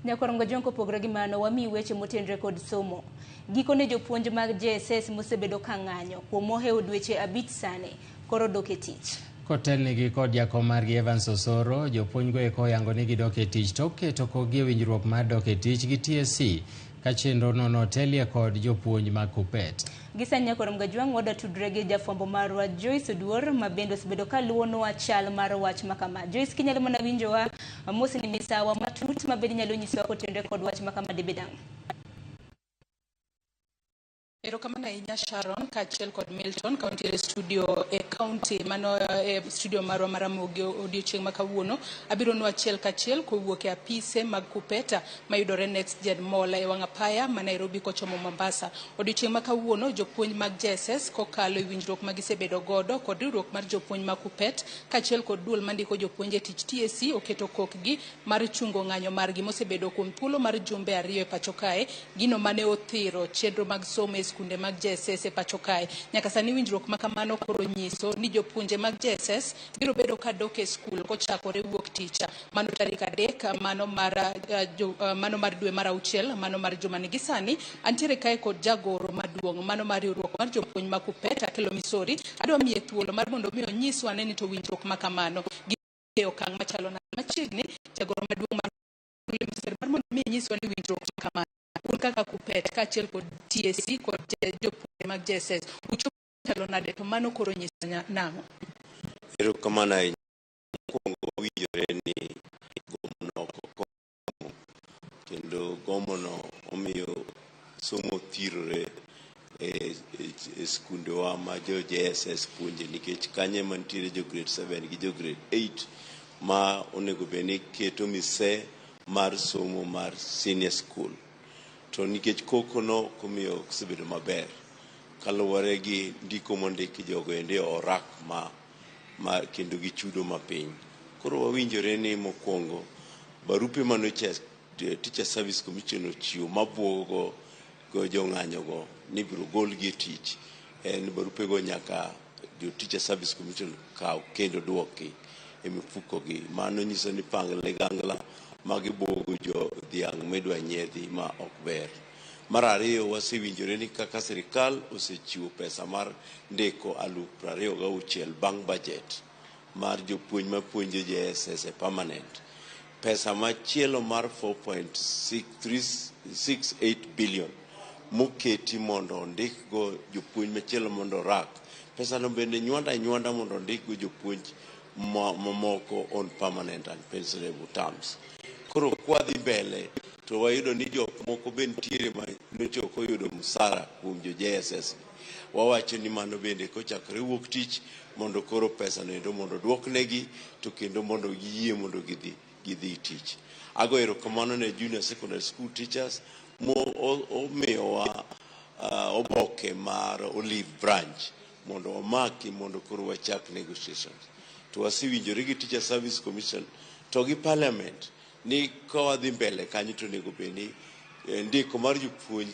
Nyakorongo Jong kopogore gi mano wamiyi weche motenre kod somo. Gikone jopuonj mag JSS mosebedo ka ng'anyo kuom mohewo dweche 5 sani koro dok e tich. Kotelnigi kod jakom margi Evans Osoro, jopuonj go eko oyango ni gidok e tich tok keto kokgi e winjruok mar dok e tich gi TSC ka chenro no notelie kod jopuonj mag KUPPET. Gisani Nyakorom Gajwang' wadwa tudre gi jafwambo marwa Joyce Oduor ma bende osebedo ka luwonwa chal mar wach makama. Joyce, kinyalo mana winjowa, mosni misawa matut ma bende inyalo nyisowa kotenre kod wach makama dibed ang'o? Erokamano ahinya Sharon kaachiel kod Milton ka wantiere e studio e county mano e studio marwa mar Ramogi odiochieng' ma kawuono. Abiro nu achiel kachiel kowuok e apise mag KUPPET mayudore Next Gen Mall e wang' apaya ma Nairobi kochomo Mombasa. Odiochieng' ma kawuono jopuonj mag JSS kokalo e winjruok ma gisebedo godo kod riwruok mar jopuonj mag KUPPET kaachiel kod duol mandiko jopuonj e tich TSC oketo kokgi mar chungo ng'anyo margi mosebedo kuom thuolo mar jumbe 2 e pacho kae, gino mane othiro chenro mag somo e skunde mag JSS e pacho kae. Nyaka sani winjruok ma kamano koro nyiso ni jopuonje mag JSS biro bedo ka dok e skul kochakore wuok tich mano tarik 3 mano mar dwe mar 6 mano mar jumani. Gi sani antiere kae kod jagoro maduong' mano mar riwruok mar jopuonj mag KUPPET Akelo Misori. Adwa miye thuolo mar mondo mi onyiswa ane ni to winjruok ma kamano e okang' machalo nade. Machiegni jagoro maduong' mar mar mondo mi nyiswa ni winjruok ma kamano un kaka KUPPET kaachiel kod TSC kod jopuonje mag JSS uchopo chalo nade to mano koro nyiso nang'o? Erokamano ahinya. Mokwongo wawinjore ni gomono ok okomo kendo gomono omiyo somo thirore e skundewa ma jo JSS puonje nikech kanyo ema nitiere jo grade 7 gi jo grade 8 ma onego bed ni keto mise mar somo mar senior school. To nikech koko no ok omiyo ok osebedo maber kaluwore gi ndiko mondik jogo ende orak ma kendo gi chudo mapiny. Koro wawinjore ni mokwongo barupe manocha Teacher Service Commission ochiwo mabuogo go jong'anyogo ni ibiro golgi e tich en barupego nyaka jo Teacher Service Commission kaw kendo duoki e mifuko gi. Mano nyiso ni pang ligangla ma gibuogo jo dhiang' midwa nyiedhi ma ok ber. Mar ariyo, wasewinjore ni kaka sirikal osechiwo pesa mar ndiko 26,000 bang' budget mar jopuonj mapuonjo JSS e permanent. Pesa machielo mar 4.368 billion moketi mondo ondikgo jopuonj machielo mondo orak. Pesano bende nywanda anywanda mondo ondikgo jopuonj mamoko on permanent and pensionable terms. Koro kwadhi mbele to wayudo ni jok moko be nitiere ma nyocha ok oyudo msara kuom jo JSS. Wawacho ni mano bende kochakore wuok tich mondo koro pesa no endo mondo oduoknegi to kendo mondo giyie mondo gidhi tich. Ago erokamano ne junior secondary school teachers mo omiyowa oboke mar Olive Branch mondo wamaki mondo koro wachak negotiations. To wasewinjore gi Teacher Service Commission to gi Parliament ni ka wadhi mbele kanyo to onego bed ni ndiko mar jopuonj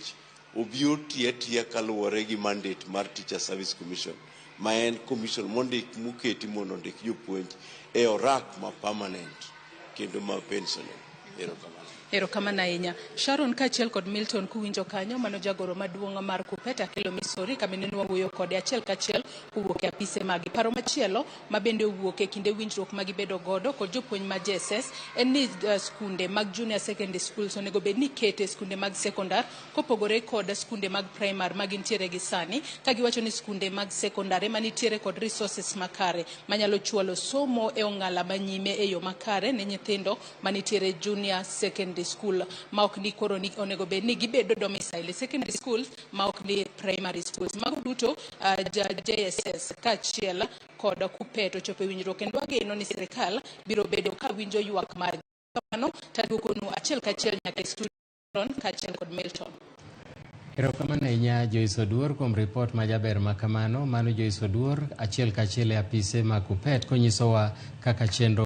obi oti atiya kaluwore gi mandate mar Teacher Service Commission ma en commission mondik moketi mondo ondik jopuonj e orak ma permanent kendo ma pensionable. Erokamano. Erokamano ahinya. Sharon kaachiel kod Milton kuwinjo kanyo mano jagoro maduong' mar KUPPET Akelo Misori kamene nwawuoyo kode achiel kachiel kowuok e apise magi. Paro machielo ma bende owuok e kinde winjruok ma gibedo godo kod jopuonj mag JSS en ni skunde mag junior secondary schools onego bed ni ikete skunde mag sekondar kopogore kod skunde mag primary ma gintiere gi sani, ka giwacho ni skunde mag sekondar ema nitiere kod resources makare manyalo chwalo somo e ong'ala manyime e yo makare ne nyithindo manitiere junior secondary school ma ok ni koro ni onego bed ni gibedo domicile e secondary schools ma ok ni primary schools. Mago duto JSS kaachiel kod KUPPET ochopo e winjruok kendo wageno ni sirikal biro bedo ka winjo ywak margi. Kamano taduokonu achiel kachiel nyaka e studio kaachiel kod Milton. Erokamano ahinya Joyce Oduor kuom ripot ma jaber ma kamano. Mano Joyce Oduor achiel kachiel e apise mag KUPPET konyisowa kaka chenro